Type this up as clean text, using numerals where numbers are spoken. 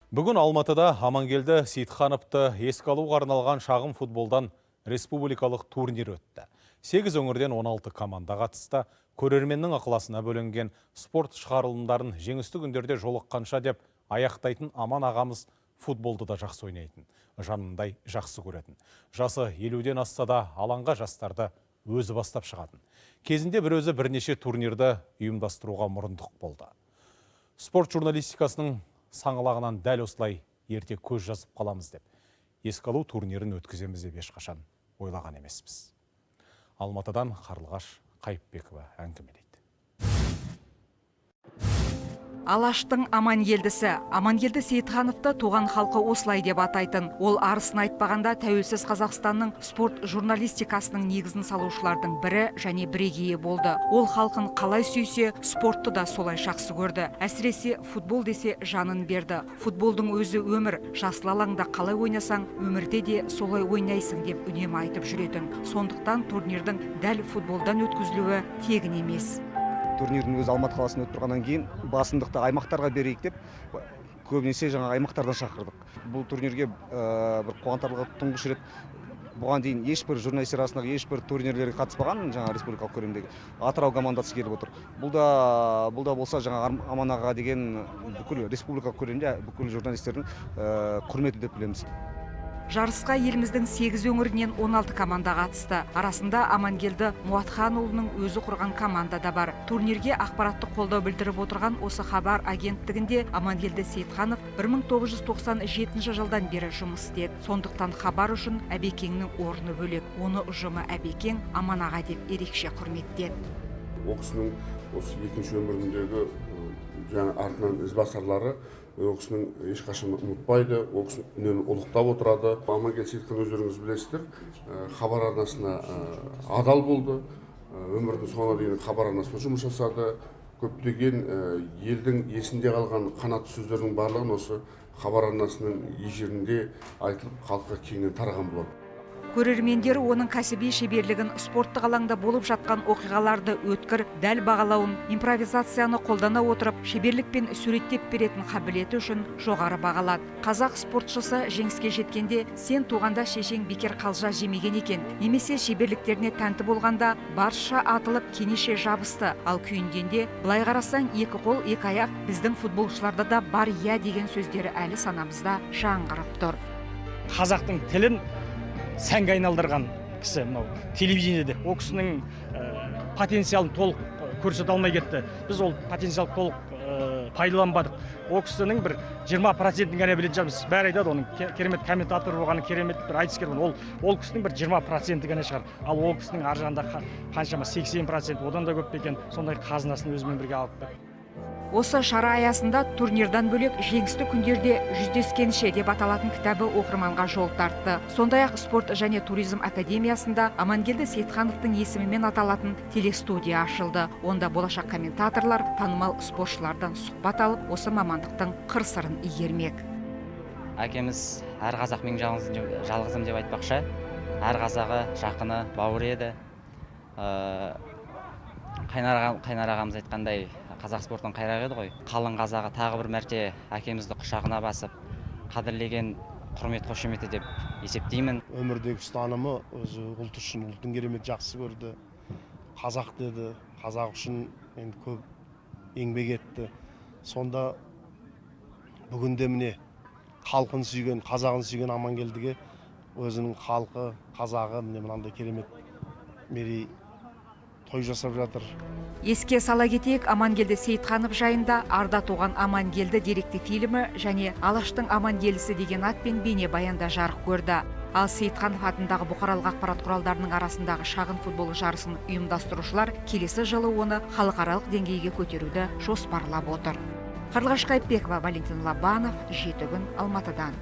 Бүгін Алматыда Амангелді Сейітхановты еске алуға арналған шағын футболдан республикалық турнир өтті. 8 өңірден 16 команда қатысты. Көрерменнің ықыласына бөленген спорт шығарылымдарын жеңісті күндерде жолыққанша деп аяқтайтын Аман ағамыз футболды да жақсы ойнайтын, жанындай жақсы көретін. Жасы 50-ден асса да, алаңға жастарды өзі бастап шығатын. Кезінде бір өзі бірнеше турнирді ұйымдастыруға мұрындық болды. Спорт журналистикасының саңлағынан дәл осылай ерте көз жазып қаламыз деп, еске алу турнирін өткіземіз деп ешқашан ойлаған емеспіз. Алматыдан Қарлығаш Қайыпбекова әңгімелейді. Алаштың Амангелдісі. Амангелді Сейітхановты туған халқы осылай деп атайтын. Ол арысын айтпағанда, тәуелсіз Қазақстанның спорт журналистикасының негізін салушылардың бірі және бірегейі болды. Ол халқын қалай сүйсе, спортты да солай жақсы көрді. Әсіресе футбол десе, жанын берді. «Футболдың өзі өмір, жасыл алаңда қалай ойнасаң, өмірде де солай ойнайсың», – деп үнемі айтып жүретін. Сондықтан турнирдің дәл футболдан өткізілуі тегін емес. Турнирдің өзі Алматы қаласында өтіп тұрғаннан кейін, басымдықты аймақтарға берейік деп, көбінесе жаңағы аймақтардан шақырдық. Бұл турнирге бір қуантарлығы, тұңғыш рет, бұған дейін ешбір журналистер арасындағы ешбір турнирлерге қатыспаған жаңа республикалық көлемдегі Атырау командасы келіп отыр. Бұл да болса жаңа Аман ағаға деген бүкіл республикалық көлемде бүкіл журналистердің құрметі деп білеміз. Жарысқа еліміздің 8 өңірінен 16 команда қатысты. Арасында Амангелді Муатханұлының өзі құрған команда да бар. Турнирге ақпараттық қолдау білдіріп отырған осы Хабар агенттігінде Амангелді Сейітханов 1997 жылдан бері жұмыс істеді. Сондықтан Хабар үшін Әбекеңнің орны бөлек. Оны ұжымы Әбекең, Аман аға деп ерекше құрметтеді. Ол кісінің осы екінші өміріндегі жаңа артынан ізбасарлары ол кісінің ешқашан ұмытпайды, ол кісіні үнемі ұлықтап отырады. Амангелді Сейітхан, өздеріңіз білесіздер, Хабар арнасына адал болды. Өмірінің соңына дейін Хабар арнасында жұмыс жасады. Көптеген елдің есінде қалған қанатты сөздердің барлығын осы Хабар арнасының эфирінде айтылып, халыққа кеңінен тараған болады. Көрермендері оның кәсіби шеберлігін, спорттық алаңда болып жатқан оқиғаларды өткір, дәл бағалауын, импровизацияны қолдана отырып, шеберлікпен суреттеп беретін қабілеті үшін жоғары бағалады. Қазақ спортшысы жеңіске жеткенде «Сен туғанда шешең бекер қалжа жемеген екен» немесе шеберліктеріне тәнті болғанда «Барша атылып, кенеше жабысты», ал күйінгенде «Былай қарасаң, екі қол, екі аяқ біздің футболшыларда да бар, иә» деген сөздері әлі санамызда жаңғырып тұр. Қазақтың тілін сәнге айналдырған кісі мынау телевидениеде. Ол кісінің потенциалын толық көрсете алмай кетті. Біз ол потенциалды толық пайдаланбадық. Ол кісінің бір 20%-ін ғана білетін шығармыз. Бәрі айтады оның керемет комментатор болғанын, керемет бір айтыскер болғанын. Ол кісінің бір 20%-і ғана шығар, ал ол кісінің ар жағында қаншама, 80%, одан да көп пе екен, сондай қазынасын өзімен бірге алып кетті. Осы шара аясында турнирдан бөлек «Жеңісті күндерде жүздескенше» деп аталатын кітабы оқырманға жол тартты. Сондай ақ спорт және туризм академиясында Амангелді Сейітхановтың есімімен аталатын телестудия ашылды. Онда болашақ комментаторлар танымал спортшылардан сұхбат алып, осы мамандықтың қыр сырын игермек. Әкеміз «Әр қазақ менің жалғызым» деп айтпақшы, әр қазағы жақыны, бауыры еді. Қайнар ағамыз айтқандай, қазақ спортының қайрағы еді ғой. Қалың қазағы тағы бір мәрте әкемізді құшағына басып қадірлеген құрмет қошеметі деп есептеймін. Өмірдегі ұстанымы өзі ұлт үшін, ұлтын керемет жақсы көрді. Қазақ деді, қазақ үшін енді көп еңбек етті. Сонда бүгінде, міне, халқын сүйген, қазағын сүйген Амангелдіге өзінің халқы, қазағы, міне, мынандай керемет мерей той жасап жатыр. Еске сала кетейік, Амангелді Сейітханов жайында «Арда туған Амангелді» деректі фильмі және «Алаштың Амангелдісі» деген атпен бейнебаян да жарық көрді. Ал Сейітханов атындағы бұқаралық ақпарат құралдарының арасындағы шағын футбол жарысын ұйымдастырушылар келесі жылы оны халықаралық деңгейге көтеруді жоспарлап отыр. Қарлығаш Қайыпбекова, Валентин Лобанов, «Жеті күн», Алматыдан.